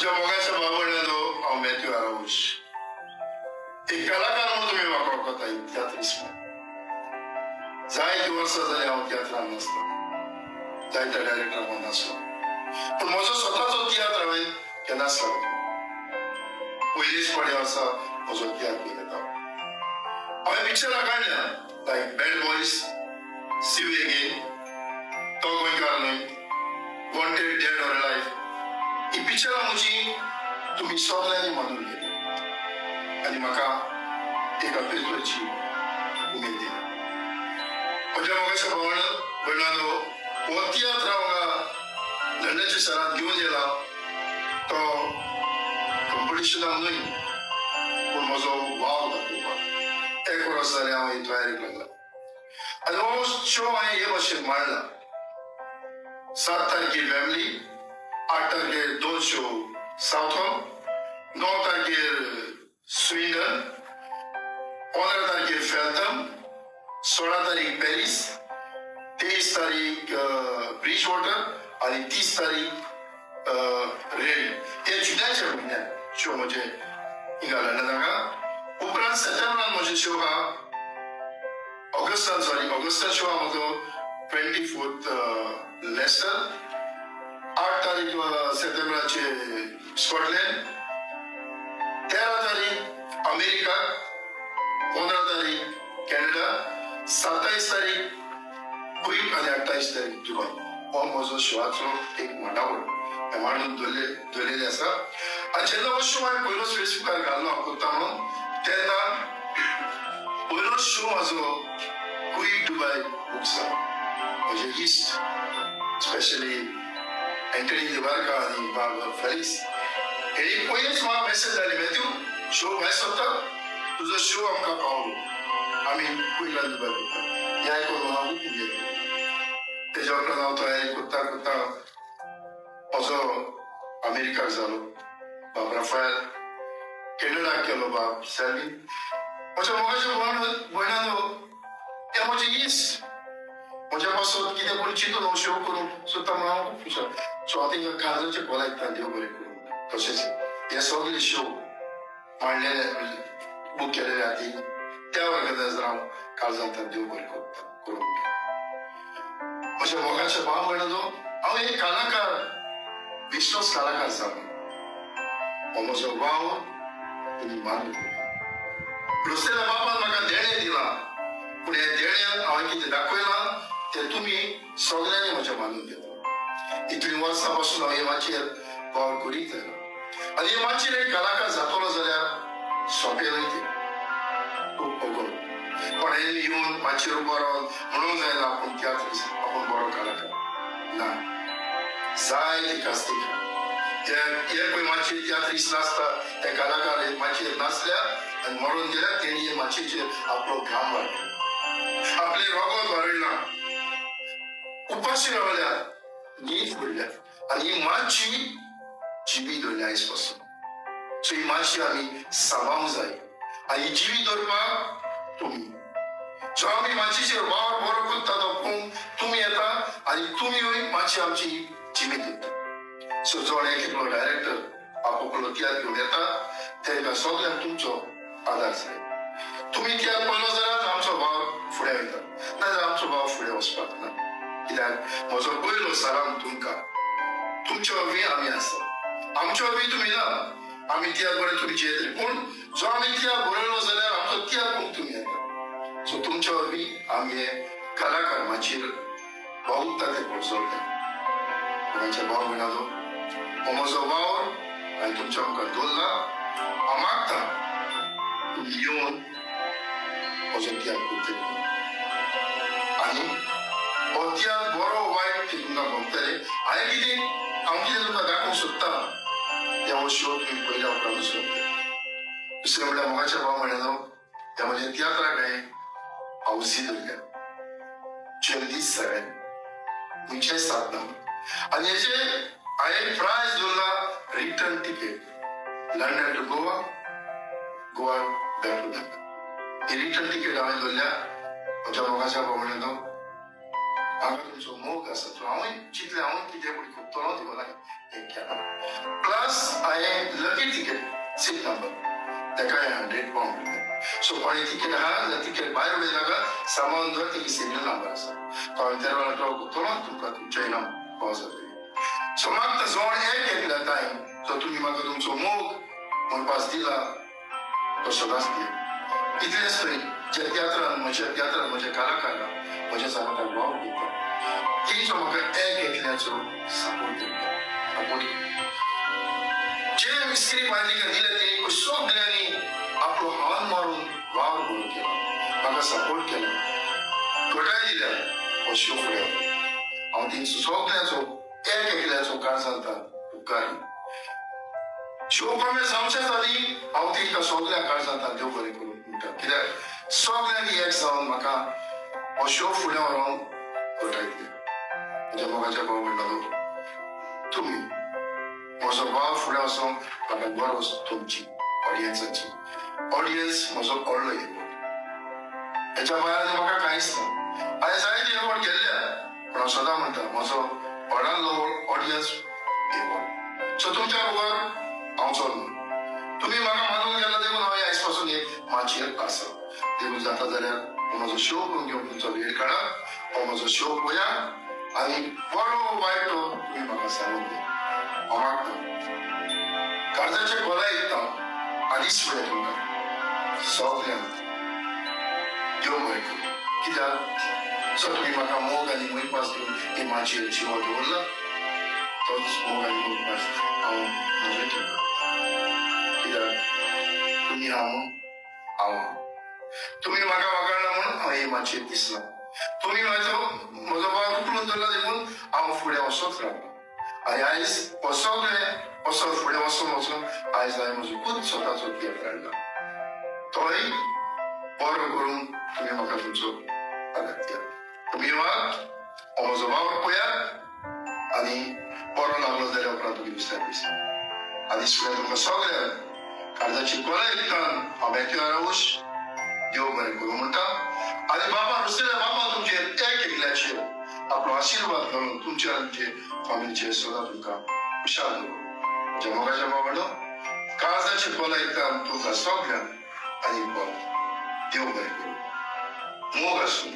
म्हज्या मोगाच्या भावंडांनो, हांव मॅथ्यू आराऊज, एक कलाकार म्हणून तुमी म्हाका वळखता, एक तियात्रिस्ट म्हणून. जायतीं वर्सां जालीं हांव तियात्रान नासलो, जायत्या डायरेक्टरां म्हणून नासलो, पूण म्हजो स्वताचो तियात्र हांवें केन्नाच लागलो. पयलीच फावटी वर्सा म्हजो तियात्र घेवन येता. हांवें पिक्चरां काडल्या like Bad Boys, See You Again, तो गोंयकार न्हय, वॉन्टेड डेड ऑर लायफ. ही पिक्चरां म्हजी तुमी सगळ्यांनी मानून घेतली आनी म्हाका एका पिरतोची उमेद दिली. म्हज्या मोगाच्या भयणांनो, हो तियात्र हांव हांगा लंडनच्या शारांत घेवन येला तो कंपिटिशनाक न्हय, पूण म्हजो वाव दाखोवपाक. एक वर्स जालें हांव ही तयारीक लागला आनी हो शो हांवें हे भाशेन मांडला. 7 तारखेर फॅमिली, 8 तारखेर 2 शो सावथॉल, 9 तारखेर स्विंडन, 15 तारखेर फेल्थम, 16 तारीख पॅरीस, 23 तारीख ब्रिज वॉटर आनी 30 तारीख रेड. हे जुन्याच्या म्हयन्यात शो म्हजे हिंगा लंडनाक. उपरांत सप्टेंबरान म्हजे शो आहा, ऑगस्टान, सॉरी ऑगस्टान शो आहा म्हजो 24 लेस्टर, 8 तारीख सप्टेंबराचे स्कॉटलँड, 13 तारीख अमेरिका, 15 तारीख कॅनडा, 27 तारीख कुवेत आनी 28 तारीख दुबय. हो म्हजो शोआचो एक मांडावळ हें मांडून दवरलेलें आसा. आनी जेन्ना हो शो हांवें पयलोच फेसबुकार घाल्लो हांव करता म्हणून, तेन्ना पयलो शो म्हजो कुवेत दुबय बूक जालो. म्हजे इश्ट स्पेशली एंटनी दिवारका आनी बाब फेलिक्स हेणी पयलींच म्हाका मॅसेज धाडली, मॅथ्यू शो भायर सरता, तुजो शो आमकां पावलो, आमी कुवेतान दुबय करता. हें आयकून हांव खूब उमेद. तेज्या उपरांत हांव तयारी करता करता म्हजो अमेरिकाक जालो बाब राफायल, कॅनडाक केलो बाब सॅल्वीन. म्हज्या मोगाच्या भयणांनो, हे म्हजे इश्ट म्हज्या पासत कितें पूण चिंतून हांव शो करूंक सोदता म्हणून हांव खूब खुश आसा. सो हांव तेंकां काळजाचे बोलायता, देव बरें करूं. तशेंच हे सगळे शो मांडलेले बूक केलेले आती त्या ऑर्गनायजर हांव काळजांत देव बरें करूं. म्हज्या मोगाच्या भाव भयणांनो, हांव एक कलाकार, विश्वास कलाकार जावन हो म्हजो वावर तुमी मानून क्रिस्ताच्या बापान म्हाका देणें दिलां, पूण हें देणें हांवें कितें दाखयलां तें तुमी सगळ्यांनी म्हजें मानून घेतलां. इतलीं वर्सां पासून हांव हे माचयेर वावर करीत आयलां आनी हे माचयेर एक कलाकार जातलो जाल्यार सोंपें न्हय, तें खूब अवघड. पण हें येवन माचयेर उबो रावन म्हणूंक जायना आपूण तियात्रिस्ट, आपूण बरो कलाकार ना. जायती कास्ती हे पळय माचयेर तियात्रिस्ट नासता, ते कलाकार हे माचयेर नासल्या आनी मरून गेल्या तेणी हे माचयेचेर आपलो घाम वाडला, आपलें रगत वाडयलां, उपाशी रावल्या, न्हीद पडल्या आनी ही माची जिवी दवरल्या आयज पासून. सो ही माची आमी सांबाळूंक जाय आनी ही जिवी दवरपाक तुमी जो आमी माचयेचेर वावर बरो करता तो पळोवंक तुमी येता आनी तुमी माची आमची जिवी दवरता. सो जो एक एकलो डायरेक्टर आपलो तियात्र घेवन येता तेका सगळ्यांक तुमचो आदार जाय. तुमी तियात्र पळयलो जाल्यार आमचो वावर फुडें वयता, नाजाल्यार आमचो वावर फुडें वचपाक ना. कित्याक म्हजो पयलो सलाम तुमकां, तुमच्या वरवीं आमी आसा, आमच्या वरवीं तुमी ना. आमी तियात्र बरें तुमी जियेतली, पूण जो आमी तियात्र बरयलो जाल्यार आमचो तियात्र पळोवंक तुमी येता. सो तुमच्या वरवीं आमी हे कलाकार माचयेर वावुरता ते पळोवचो. म्हज्या भाव भयणांनो, हो म्हजो वावर हांवें तुमच्या मुखार दवरला. हांव मागता तुमी येवन म्हजो तियात्र करतले आनी हो तियात्र बरो वायट तें तुमकां गमतलें. हांवें कितें हांव कितें तुमकां दाखोवंक सोदता तें हो शो तुमी पयल्या उपरांतूच गमतलें. दुसरें म्हणल्यार मोगाच्या भाव भयणांनो, त्या म्हज्या तियात्राक हांवें हावसी दवरल्या 27 म्हणजे 7 नंबर आनी हेजे हांवें प्रायज दवरला return ticket London to Goa, Goa back to London. He return ticket हांवें दवरल्या. म्हज्या मोगाच्या भाव भयणांनो, म्हाका तुमचो मोग आसा, सो हांवूय चिंतलें हांवूय कितें पूण करतलो दिवना हें केलां. प्लस हांवें मागीर तिकेट सीट नंबर ताका 100 पावंड दिले. सो कोणी तिकेट आहा जाल्यार तिकेट भायर उडयनाका, सामान दवर, तेगी सिरियल नंबर आसा, तो हांवें तेरवाला करतलो, तुमकां तुमचें इनाम पाव जातलें. सो मागता जोण एक एकल्या टायम जो तुमी म्हाका तुमचो मोग म्हणपास दिला तो सदांच दिया. इतलेंच न्हय, जे तियात्रान म्हज्या तियात्रान म्हज्या कलाकारां म्हज्या सांगाताक वावर दिता तेंचो म्हाका एक एकल्याचो सपोर्ट दिता, सपोर्ट जे मिस्त्री बांदिका दिले तेणी सगल्यांनी आपलो हात मारून वावर बरो केला, म्हाका सपोर्ट केला, घटाय दिल्या हो शो फुडें. हांव तेंचो सगल्यांचो एक एकल्याचो काळजांत उपकारी. शो कमी जावचेच आदी हांव तेंकां सगल्या काळजांत देव बरें करूं म्हणटा, कित्याक सगल्यांनी एक जावन म्हाका हो शो फुडें व्हरोन घटाय दिल्या. म्हज्या मोगाच्या भाव म्हणटा तुमी म्हजो भाव फुडें वचोंक म्हाका गरज तुमची ऑडियन्साची. ऑडियन्स म्हजो व्हडलो एवॉर्ड, हेच्या भायर म्हाका कांयच ना. हांवें जायते एवॉर्ड केल्ले, पूण हांव सदां म्हणटा म्हजो व्हडांतलो ऑडियन्स एवॉर्ड. सो तुमच्या बरोबर हांव चल्लो, तुमी म्हाका मानून गेला देखून हांव आयज पासून एक माचयेर आसा. देखून जाता जाल्यार म्हजो शो करून घेवन तुमचो वेळ काडा, हो म्हजो शो पळया आनी बरो वायट तो तुमी म्हाका सांगून दिया. हांव मागता काळजाचे गोला येता आदीच फुडें तुमकां सगल्यांक देव बरें करूं, कित्याक सो तुमी म्हाका मोग आनी मोयपास दिवन हे माचयेर जिवा दवरला, तोच मोग आनी मोयपास हांव म्हजो करता, कित्याक तुमी हांव म्हणून हांव, तुमी म्हाका वागाडला म्हणून हांव हे माचयेर दिसला, तुमी म्हजो भाव उखलून धरला देखून हांव फुडें वचत रावला. आनी आयज हो सगळें असो फुडें वचून वचून आयज हांवें म्हजो खूद स्वताचो तियात्र हाडला, तोय बरो करून तुमी म्हाका तुमचो आदार दियात. तुमी येवात, हो म्हजो वावर पळयात आनी बरो लागलो जाल्यार उपरांत तुमी दुसऱ्या पयसा. आनी फुडें तुमकां सगळ्यांक काळजाची कोला इतल्यान हांव मॅथ्यू आराऊज देव बरें करूं म्हणटा. आनी बाबा रुसलेल्या बाबा तुमचेर एक एकल्याचेर आपलो आशिर्वाद घालून तुमच्या आमचे फामिलीचेर सदां तुमकां खुशाल दवरूं. म्हज्या मोगाच्या बाबानो काळजाची कोला इतल्यान तुमकां सगळ्यांक आनी देव बरें करूं. मोग आसूं.